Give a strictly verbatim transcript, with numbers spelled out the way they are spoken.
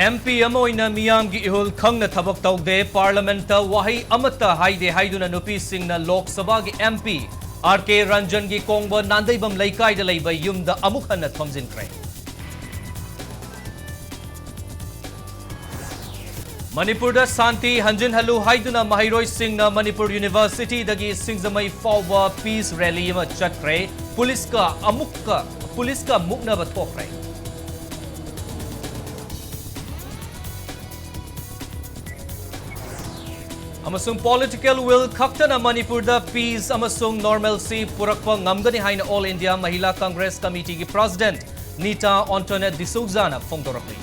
M P ꯑꯃ ꯑꯣꯏꯅ ꯃꯤꯌꯥꯝꯒꯤ ꯏꯍꯨꯜ ꯈꯪꯅ ꯊꯕꯛ ꯇꯧꯗꯦ, ꯄꯥꯔꯂꯤꯌꯥꯃꯦꯟꯠꯇ ꯋꯥꯍꯩ ꯑꯃꯠꯇ ꯍꯥꯏꯗꯦ ꯍꯥꯏꯗꯨꯅ ꯅꯨꯄꯤ ꯁꯤꯡꯅ ꯂꯣꯛ ꯁꯚꯥꯒꯤ ꯑꯦꯝ ꯄꯤ ꯑꯥꯔ ꯀꯦ ꯔꯟꯖꯟꯒꯤ ꯀꯣꯡꯕ ꯅꯥꯟꯗꯩꯕꯝ ꯂꯩꯀꯥꯏꯗ ꯂꯩꯕ ꯌꯨꯝꯗ ꯑꯃꯨꯛ ꯍꯟꯅ ꯊꯣꯝꯖꯤꯟꯈ꯭ꯔꯦ꯫ ꯃꯅꯤꯄꯨꯔꯗ ꯁꯥꯟꯇꯤ ꯍꯟꯖꯤꯟꯍꯜꯂꯨ ꯍꯥꯏꯗꯨꯅ ꯃꯍꯩꯔꯣꯏꯁꯤꯡꯅ ꯃꯅꯤꯄꯨꯔ ꯌꯨꯅꯤꯚꯔꯁꯤꯇꯤꯗꯒꯤ ꯁꯤꯡꯖꯃꯩ ꯐꯥꯎꯕ ꯄꯤꯁ ꯔꯦꯂꯤ ꯑꯃ ꯆꯠꯈ꯭ꯔꯦ꯫ ꯄꯨꯂꯤꯁꯀ ꯑꯃꯨꯛꯀ, ꯄꯨꯂꯤꯁꯀ ꯃꯨꯛꯅꯕ ꯊꯣꯛꯈ꯭ꯔꯦ꯫ ꯑꯃꯁꯨꯡ political will ꯈꯛꯇꯅ ꯃꯅꯤꯄꯨꯔꯗ peace ꯑꯃꯁꯨꯡ normalcy ꯄꯨꯔꯛꯄ ꯉꯝꯒꯅꯤ ꯍꯥꯏꯅ All India Mahila Congress Committeeꯒꯤ President Nita ꯑꯦꯟꯇꯣꯅꯦꯠ ꯗꯤꯁꯣꯖꯥꯅ ꯐꯣꯡꯗꯣꯔꯛꯂꯤ꯫